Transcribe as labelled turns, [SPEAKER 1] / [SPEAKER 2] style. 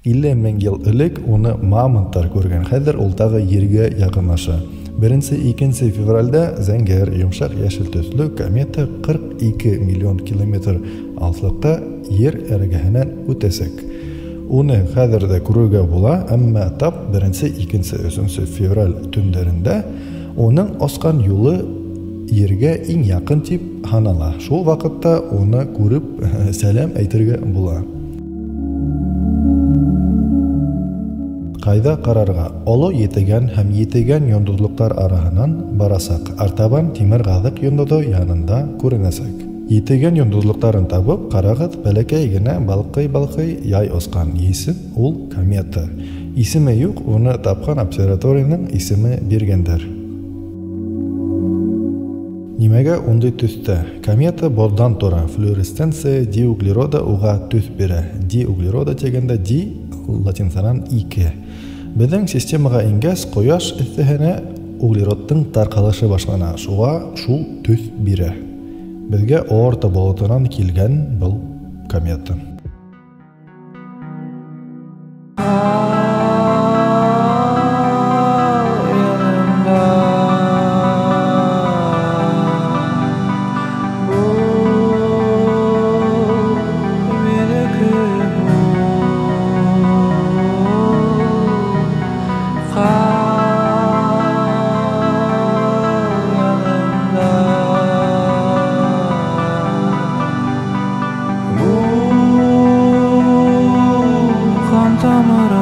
[SPEAKER 1] 50 мең йыл элек уны мамонттар күргән. Хәҙер ул тағы Ергә яҡынлаша. 1-2 февральдә зәңгәр, йомшаҡ йәшел төҫлө комета 42 миллион километр алыҫлыҡта Ер эргәһенән үтәсәк. Уны хәҙер ҙә күрергә була, әммә тап 1-2, 3 февраль төндәрендә уның осҡан юлы Ергә иң яҡын тип һанала. Шул ваҡытта уны күреп сәләм әйтергә була. Ҡайҙа ҡарарға? Оло Етегән һәм Етегән йондоҙлоҡтар араһынан барасаҡ. Артабан Тимер Ғаҙыҡ йондоҙо янында күренәсәк. Етегән йондоҙлоҡтарын табып, ҡарағыҙ, бәләкәй генә балҡый-балҡый яй осҡан есем ул комета. Исеме юҡ, уны тапҡан обсерваторияның исеме биргәндәр. Нимәгә ундай төҫтә? Комета боҙҙан тора. Флуоресценция диуглерода уға төҫ бирә. Диуглерода тигәндә ди латинсанан ике. Беҙҙең системаға ингәс, ҡояш эҫеһенә углеродтың тарҡалышы башлана. Шуға шул төҫ бирә. Беҙгә Оорта болотонан килгән был комета.
[SPEAKER 2] Tamara.